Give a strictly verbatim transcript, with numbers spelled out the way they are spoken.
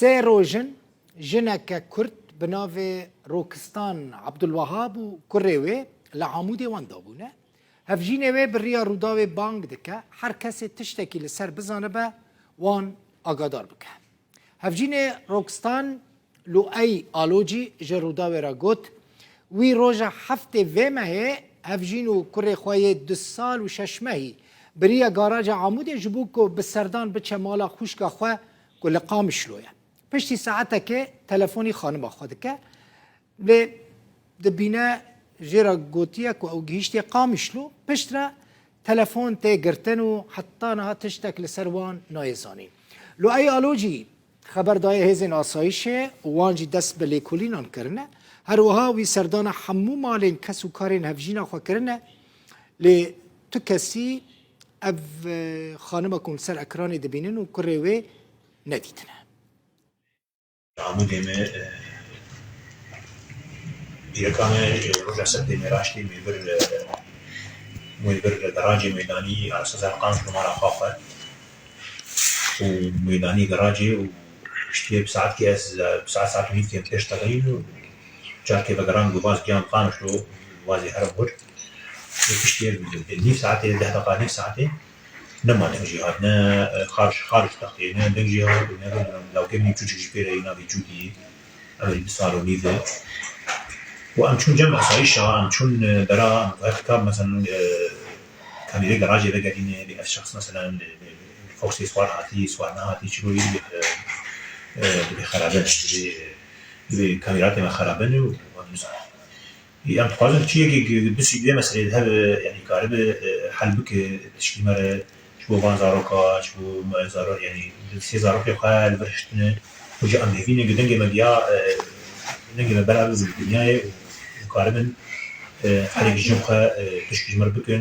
Sê roj in, jineke Kurd bi navê Rokistan Abdulwahab û kurê wê li Amûdê wan dabûne. Hevjînê wê bi riya Rûdawê bang dike, her kesê tiştekî li ser bizanibe, wan agadar bike. Hevjînê Rokistan Luey Alocî ji Rûdawê re got, wî roja heftê vê mehê hevjîn û kurê xwe yê du sal û şeş mehî bi riya garaja Amûdê ji bo ku bi serdan biçe mala xwişka xwe ku li Qamişlo ye. Piştî saetekê telefonî xanima xwe dike. Lê dibîne jê re gotiye ku ew gihîştiye Qamişlo, piştre telefon tê girtin û heta niha tiştek li ser wan nayê zanîn. Luey Alocî xeber daye hêzên asayişê û wan jî dest bi lêkolînan kirine. Her wiha wî serdana hemû malên kes û karên hevjîna xwe kirine. Lê tu kesî ev, e, xanima ku li ser ekranê dibînin û kurê wê nedîtine. Amûdê me, e, pîreka me, e, roja sebtê me raştê me bir, e, me bir garajê meydanî, Arsazar Qamişlo mala xwe xwar. Û meydanî garajê û piştî bi saetkê ez, e, bi saet, saet û nîvkê em pêş teqîn û carkê vegeran ku baz giyan Qamişlo, wazê herim wir. Û piştî nîv saetê, deh deqa nîv saetê, nema deng jî hat, ne, e, xar, xar ji textê, ne deng jî hat û ne lawkê min çûçik jî pê re yî navê Cûdî, ew ê du sal û nîv e. Û em çûn cem asayişa, em çûn, e, bera, em her kitab, mesela, e, kamîrê garajê vegerîne, lê ev şexs, mesela, e, e, Foxê swar hatî, swar nehatî, çilo yî, e, e, dibê xerabe, dibê, dibê kamîratê me xerabe ne û wan nizane. Em dixwazin çiyekî du sî vê meseleyê de hebe, yanî karibe, e, hel bike, tişkî me re, ji bo van zaroka, ji bo me zaro-, yanî sê zarokê xwe li vir hiştine, û ji em hêvî ne ku dengê me giya, e, dengê me belav bi dinyayê û dikaribin, e, herêk ji xwe, e, tişkî ji me re bikin.